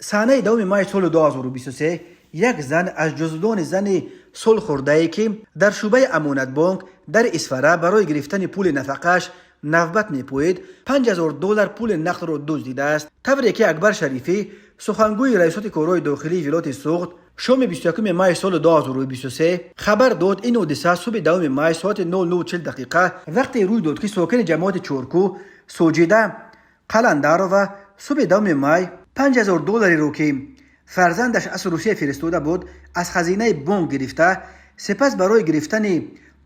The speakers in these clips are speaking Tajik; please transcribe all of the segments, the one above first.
Санаи 10 май соли 2023 як зан аз ҷуздони зани солхӯрдае, ки дар шӯъбаи Амонатбонк дар Исфара барои гирифтани пули нафақааш навбат мепӯид, 5000 доллар пули нақдро дуздидааст. Тавре ки Акбар Шарифӣ, сухангӯи Раёсати корҳои дохилии вилояти Суғд, шоми 21 май соли 2023 хабар дод, ин ҳодиса субҳи 10 май соати 00:40 дақиқа вақте рӯй дод, ки сокини ҷамоати Чоркӯ Соҷида Қаландарова субҳи 10 май 5000 доллареро, ки фарзандаш аз Русия фиристода буд, аз хазинаи бонк гирифта, сипас барои гирифтани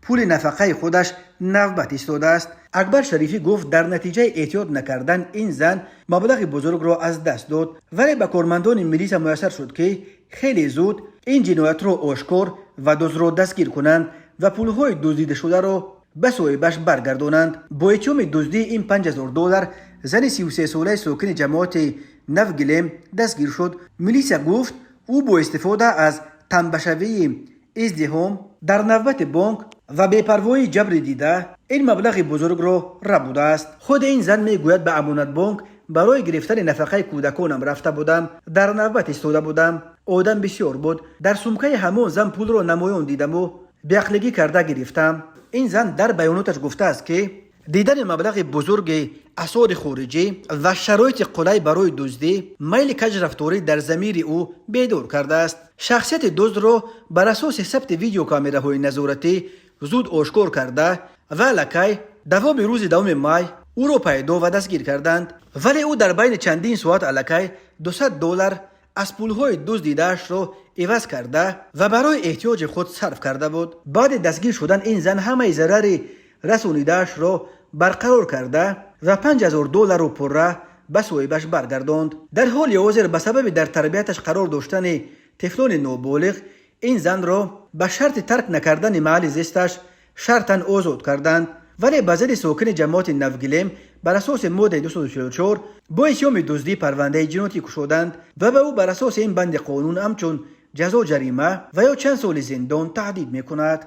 пули нафақаи худаш навбат истодааст. Акбар Шарифӣ гуфт, дар натиҷаи эҳтиёт накардан ин зан маблағи бузургро аз даст дод, вале ба кормандони милиса муяссар шуд, ки хеле зуд ин ҷиноятро ошкор ва дуздро дастгир кунанд ва пулҳои дуздидашударо ба соҳибаш баргардонанд. Бо иттиҳоми дуздии ин 5000 доллар зани 33-солаи сокини ҷамоати Навгилем дастгир шуд. Милиса гуфт, ӯ бо истифода аз тамбашавии издиҳом дар навбати бонк ва бепарвоии ҷабри дида ин маблағи бузургро рабудааст. Худи ин зан мегӯяд: «Ба Амонатбонк барои гирифтани нафақаи кӯдаконам рафта будам, дар навбат истода будам, одам бисёр буд. Дар сумкаи ҳамон зан пулро намоён дидаму беақлигӣ карда гирифтам». Ин зан дар баёноташ гуфтааст, ки дидани маблағи бузурги асъори хориҷӣ ва шароити қулай барои дуздӣ майли каҷрафторӣ дар замири ӯ бедор кардааст. Шахсияти дуздро бар асоси сабти видеокамераҳои назоратӣ зуд ошкор карда ва аллакай давоми рӯзи 10 май ӯро пайдо ва дастгир карданд, вале ӯ дар байни чандин соат аллакай 200 доллар аз пулҳои дуздидаашро иваз карда ва барои эҳтиёҷи худ сарф карда буд. Баъди дастгир шудан ин зан ҳамаи зарари расонидаашро барқарор карда ва 5000 долларро пурра ба соҳибаш баргардонд. Дар ҳоли ҳозир ба сабаби дар тарбияташ қарор доштани тифлони ноболиғ ин занро ба шарти тарк накардани маҳалли зисташ шартан озод карданд, вале ба зидди сокини ҷамоати Навгилем бар асоси моддаи 244 бо иттиҳоми дуздӣ парвандаи ҷиноятӣ кушоданд ва ба ӯ бар асоси ин банди қонун ҳамчун ҷазо ҷарима ва ё чанд соли зиндон таҳдид мекунад.